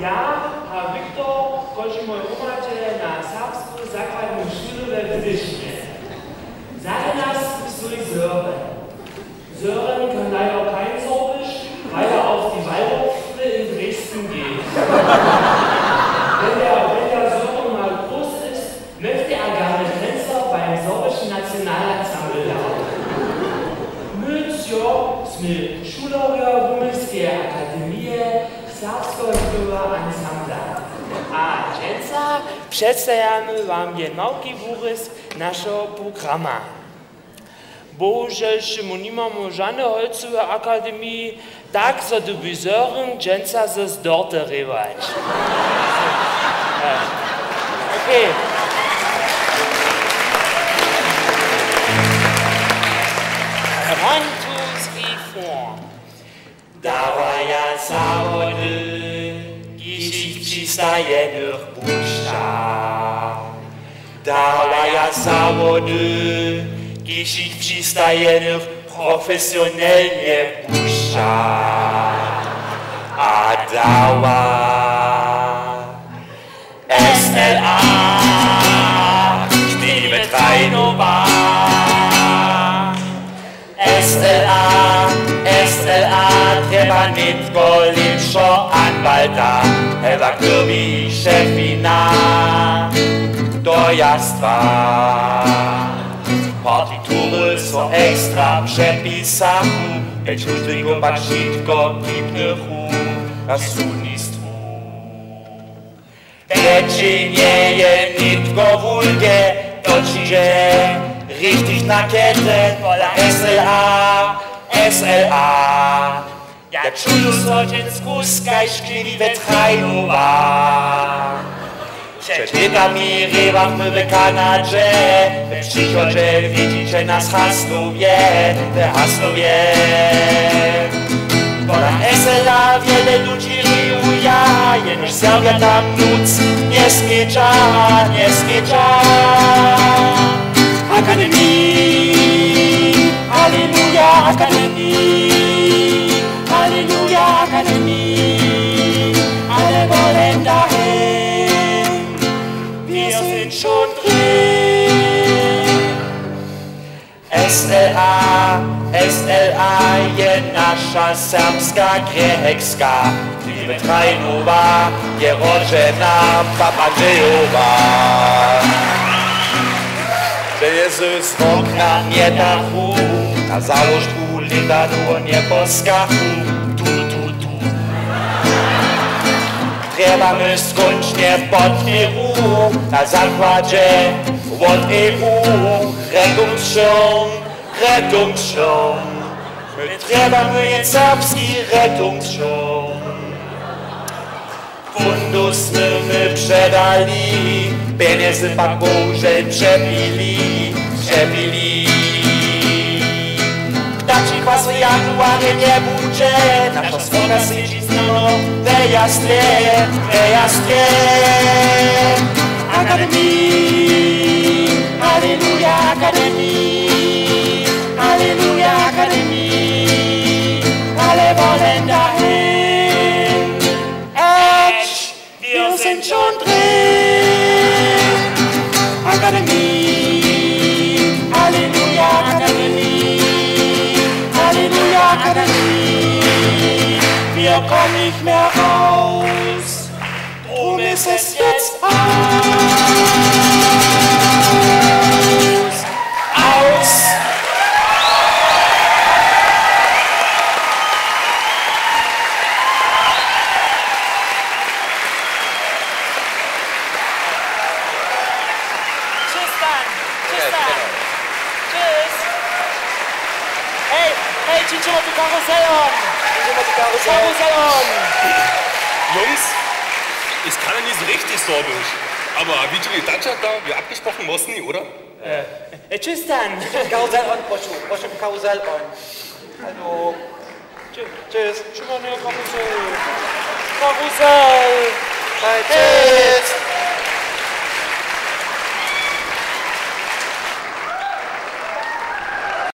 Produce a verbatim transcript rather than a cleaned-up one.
Ja a Wiktor, kotřiž mój hromadźe na serbsku zakładnu šulu we Budyšinje. Zahinaš sej Søren. Søren kann leider kein Sorbisch, weil er auf die Waldorfschule in Dresden geht. Wenn der, wenn der Søren mal groß ist, möchte er gerne Tänzer beim Sorbischen Nationalensemble werden. My třo smy šulerjo Rumynskeje akademije serbskeho šuleho ansambla. A dźensa předstajamy wam jednawki wurězk našeho programa. Bohužel wšěmu nimamy žane holcowe akademije, tak zo dyrbi Søren dźensa z dorty rěwać. Okay. One, two, three, four. Dawaja zawody, kiž jich přistajenych pušća. Dawaja zawody, kiž jich přistajenych profesionelnje pušća. A dawa S L A, Knjeni Wetrajnowa. S L A, S L A, trjeba nětko lěpšo Anwalta, hewak dyrbi šefina. To ja stwa. Partitury so ekstra přepisachu, kež ludźe pak wšitko kipnychu na sudnistwu. Te činěje nětko wulke, to přińdźe richtig na kety, pola S L A, S L A. Ja čuju so dźensa kaž Knjeni Wetrajnowa. Před lětami rěwachmy w Kanadźe, w přichodźe widźiće nas w Haslowje, w Haslowje. Pola S L A wjele ludźi Aleluja, jenož Serbja tam nuc njesmědźa, njesmědźa. Akademie, aleluja, Akademie, aleluja, Akademie, ale wollen dahin, wir sind schon drin. S L A, S L A je naša serbska grjechekska, Knjeni Wetrajnowa je rodźena Papandrejowa. Bjeze z wokna mjetachu, na załožku lěta dołho njeposkachu. Tu, tu, tu. Trjebamy skónčnje podpěru na zakładźe wot E U. Rettungsschirm, Rettungsschirm. My trjebamy jen serbski Rettungsschirm. Fundu smy my předali, pjenjezy pak bohužel přepili, přepili. Ptačik was w januarje njebudźe, naša słoka sedźi znano we jasle, we jasle. Akademie, aleluja, Akademie, aleluja, Akademie, ale wollen dahin. Edge, wir sind schon drin. Akademie, aleluja, Akademie, aleluja, Akademie, wir kommen nicht mehr raus. Drum ist es jetzt aus. Aus. Tschüss dann. Tschüss dann. Tschüss. Hej, hej, čińćemy tu karusel on. Čińćemy tu karusel. Karusel on. Jungs, ich kann ja nicht so richtig Sorbisch, aber wie Jimmy Dutcher da, wie abgesprochen, Mosny, oder? Äh, äh, tschüss dann. Karusel on, prošu, prošu, karusel on. Hallo. Tschüss. Tschüss. Tschüss, Karusel. Karusel.